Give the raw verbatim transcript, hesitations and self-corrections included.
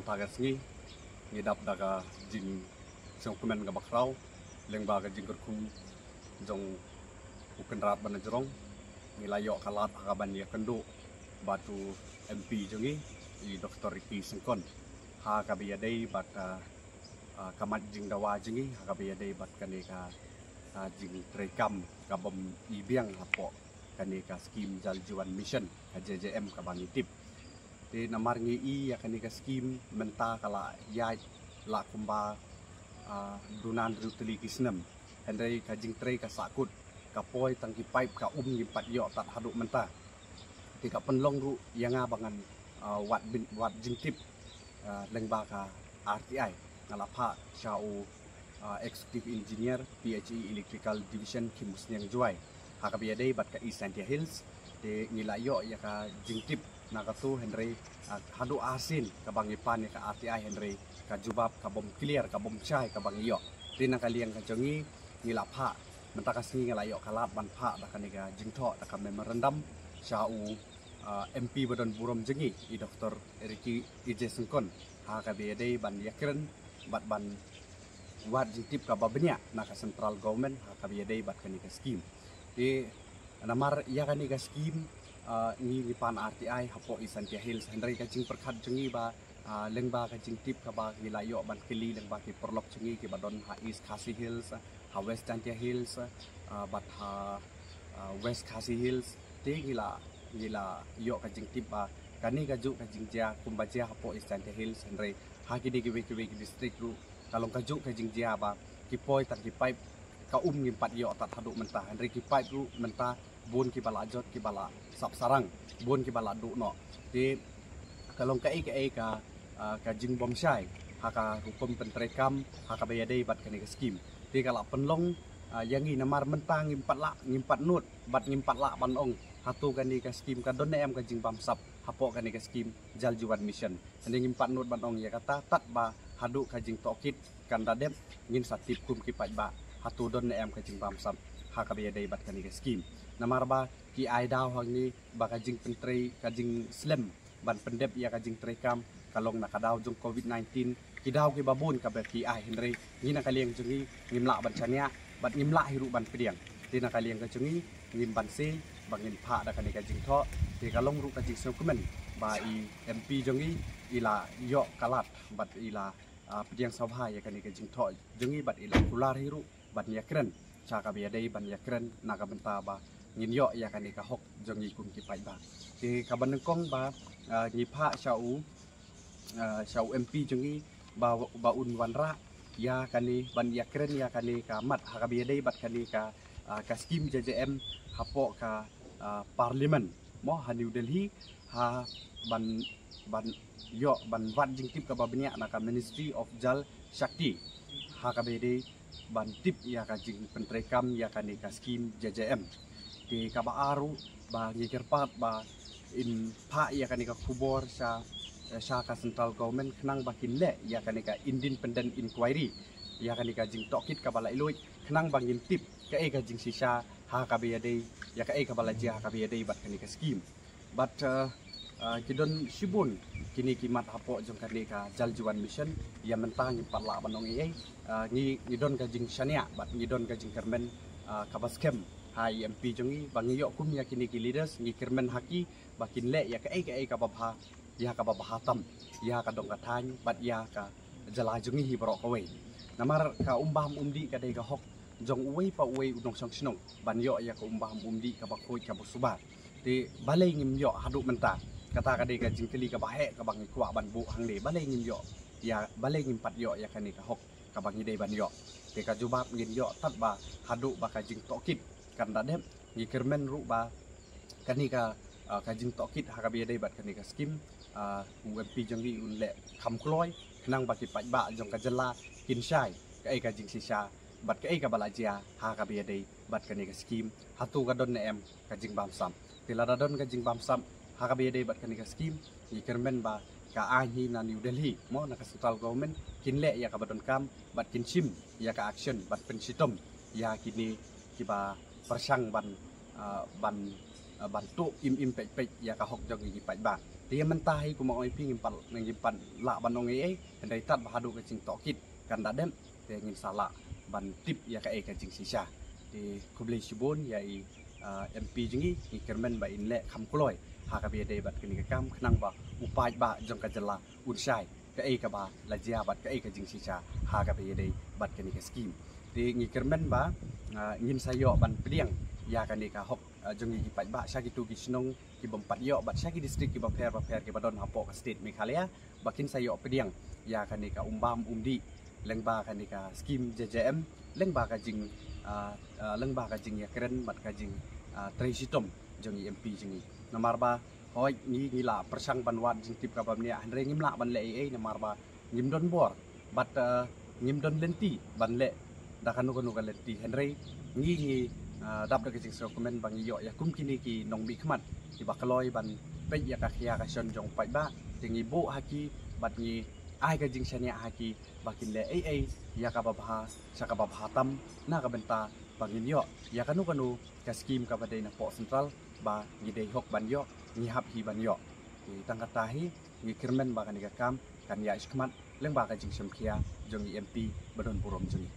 Mynta ka sngi ngi dap da ka jingsngewkmen kaba khraw lyngba ka jingkyrkhu jong u Kynrad Banjrong. Ngi la ïoh ka lad ha kaban ïakynduh bad u M P jong ngi, i Doktor Ricky Syngkon, ha kaba ïadei bad ka, ah, ka mat jingdawa jong ngi ha kaba ïadei bad kane ka, ah, jingtreikam kabym i biang hapoh kane ka skim Jal Jeevan Mission, ka J J M kaba ngi tip. Te namar ngi i ïa kane ka skim mynta ka la ïaid la kumba, ah, duna hynriew tylli ki snem. Hynrei ka jingtrei ka sahkut, ka poi tang ki paip, ka um ngim pat ïoh tad haduh mynta. Te ka pynlong ruh ïa nga ba ngan, ah, wad bin, wad jingtip, ah, lyngba ka R T I. Nga la phah sha u, ah, Executive Engineer, P H E Electrical Division, Khimusniang Jowai, ha kaba ïadei bad ka East Jaintia Hills. Te ngi la ïoh ïa ka jingtip na katu, hynrei, ah, haduh arsien kaba ngi pan ïa ka R T I, hynrei ka jubab kabym clear, kabym shai kaba ngi ïoh. Te na ka liang ka jong ngi, ngi la phah, mynta ka sngi ngi la ïoh ka lad ban phah da kane ka jingthoh, da ka memorandum sha u, ah, M P ba don burom jong ngi, i Doktor Ricky, i J Syngkon, ha kaba ïadei ban ïakren bad ban wad jingtip kaba bniah na ka central government ha kaba ïadei bad kane ka skim. Te namar ïa kane ka skim, ah, ngi, ngi pan R T I hapoh East Jaintia Hills, hynrei ka jingpyrkhat jong ngi ba, ah, lyngba ka jingtip kaba ngi la ïoh ban kylli lyngba ki paralok jong ngi kiba don ha East Khasi Hills, ha West Jaintia Hills, ah, bad ha, ah, West Khasi Hills. Te ngi la, ngi la ïoh ka jingtip ba kane kajuh ka jingjia kumba jia hapoh East Jaintia Hills, hynrei ha kine kiwei kiwei ki district ruh ka long kajuh ka jingjia ba ki poi tang ki paip, ka um ngim pat ïoh tad haduh mynta, hynrei ki paip ruh mynta bun kiba la jot, kiba la sap sarang, bun kiba la duh noh. Te ka long kaei kaei ka, ah, ka jingbymshai ha ka rukom pyntreikam ha kaba ïadei bad kane ka skim. Te ka la pynlong, ah, ïa ngi namar mynta ngim pat lah, ngim pat nud bad ngim pat lah ban ong hato kane ka skim ka don ne em ka jingbamsap hapoh kane ka skim Jal Jeevan Mission. Hynrei ngim pat nud ban ong ïa kata tad ba haduh ka jingtohkit kan da dep, ngin sa tip kum ki paidbah hato don ne em ka jingbamsap ha kaba ïadei bad kane ka skim. Namar ba ki ai daw hangne ba ka jingpyntrei, ka jingslem ban pyndep ïa ka jingtreikam ka long na ka daw jong covid nineteen. Ki daw kiba bun kaba ki ai, hynrei ngi na ka liang jong ngi ngim lah ban shaniah bad ngim lah hi ruh ban pdiang. Te na ka liang ka jong ngi ngim banse ba ngin phah da kane ka jingthoh. Te ka long ruh ka jingsngewkmen ba i M P jong ngi i la ïoh ka lad bad i la, ah, pdiang sngewbha ïa kane ka jingthoh jong ngi bad i la kular hi ruh ban ïakren sha kaba ïadei ban ïakren na ka bynta ba ngin ïoh ïa kane ka hok jong ngi kum ki paidbah. Te kaba nyngkong ba, ah, ngi phah sha u, ah, sha u M P jong ngi ba, ba un wanrah ïa kane ban ïakren ïa kane ka mat ha kaba ïadei bad kane ka, ah, ka skim J J M hapoh ka, ah, Parliament mo ha New Delhi, ha ban, ban ïoh ban wad jingtip kaba bniah na ka Ministry of Jal Shakti ha kaba ïadei ban tip ïa ka jingpyntreikam ïa kane ka skim J J M. Te kaba ar ruh ba ngi kyrpad ba in phah ïa kane ka khubor sha, sha ka central government khnang ba kin leh ïa kane ka independent inquiry ïa kane ka jingtohkit kaba la ïaluid, khnang ba ngin tip kaei ka jingshisha ha kaba ïadei, ïa kaei kaba la jia ha kaba ïadei bad kane ka skim. Bad, eh, eh, ki don shibun kine ki mat hapoh jong kane ka Jal Jeevan Mission. Ïa mynta ngim pat lah ban ong ei ei. Eh, ngi, ngi don ka jingshaniah bad ngi don ka jingkyrmen, eh, kaba skhem ha i M P jong ngi ba ngi ïoh kum ïa kine ki leaders, ngi kyrmen ha ki ba kin leh ïa kaei kaei kaba bha, ïa kaba bha tam ïa ka dong ka thaiñ bad ïa ka jylla jong ngi hi baroh kawei. Namar ka umbam umdih ka dei ka hok jong uwei pa uwei u nongshong shnong ban ïoh ïa ka umbam umdih kaba khuid kaba suba. Te balei ngim ïoh haduh mynta? Kata ka dei ka jingkylli kaba heh kaba ngi kwah ban buh hangne. Balei ngim ïoh ïa, balei ngim pat ïoh ïa kane ka hok kaba ngi dei ban ïoh? Te ka jubab ngin ïoh tad ba haduh ba ka jingtohkit kan da dep. Ngi kyrmen ruh ba kane ka, ah, ka jingtohkit ha kaba ïadei bad kane ka skim, ah, u M P jong ngi un leh kham kloi khnang ba ki paidbah jong ka jylla kin shai kaei ka jingshisha bad kaei kaba la jia ha kaba ïadei bad kane ka skim, hato ka don ne em ka jingbamsap. Te lada don ka jingbamsap ha kaba ïadei bad kane ka skim, ngi kyrmen ba ka aiñ hi na New Delhi mo na ka central government kin leh ïa kaba donkam bad kin shim ïa ka action bad pynshitom ïa kine kiba pyrshang ban, ah, ban, ah, ban tuh im im peit peit ïa ka hok jong ki paidbah. Te mynta hi kumba ong ïa phi ngim pat, ngim pat lah ban ong ei ei, hynrei tad ba haduh ka jingtohkit kan da dep, te ngin sa lah ban tip ïa kaei ka jingshisha. Te khublei shibun ïa i, ah, M P jong ngi, ngi kyrmen ba in leh kham kloi ha kaba ïadei bad kane ka kam, khnang ba u paidbah jong ka jylla un shai kaei kaba la jia bad kaei ka jingshisha ha kaba ïadei bad kane ka skim. Te ngi kyrmen ba, ah, ngin sa ïoh ban pdiang ïa kane ka hok, ah, jong ngi ki paidbah sha kitu ki shnong ki bym pat ïoh bad sha ki district kiba pher ba pher kiba don hapoh ka state Meghalaya, ba kin sa ïoh pdiang ïa kane ka um bam um dih lyngba kane ka skim J J M, lyngba ka jing, ah, ah, lyngba ka jingïakren bad ka jing, ah, trei shitom jong i M P jong ngi. Namar ba hooid ngi, ngi la pyrshang ban wad jingtip kaba bniah, hynrei ngim lah ban leh ei ei namar ba ngim don bor bad, ah, ngim don lynti ban leh da kano kano ka lynti, hynrei ngi, ngi, ah, dap da ka jingsngewkmen ba ngi ïoh ïa kum kine ki nongmihkhmat kiba kloi ban peit ïa ka khia ka shon jong u paidbah. Te ngi buh ha ki bad ngi ai ka jingshaniah ha ki ba kin leh ei ei ïa kaba bha sha kaba bha tam, na ka bynta ba ngin ïoh ïa kano kano ka skim kaba dei napoh central ba ngi dei hok ban ïoh, ngi hap hi ban ïoh. Te tang kata hi ngi kyrmen ba kane ka kam kan ïaid shakhmat lyngba ka jingshim khia jong i M P ba don burom jong ngi.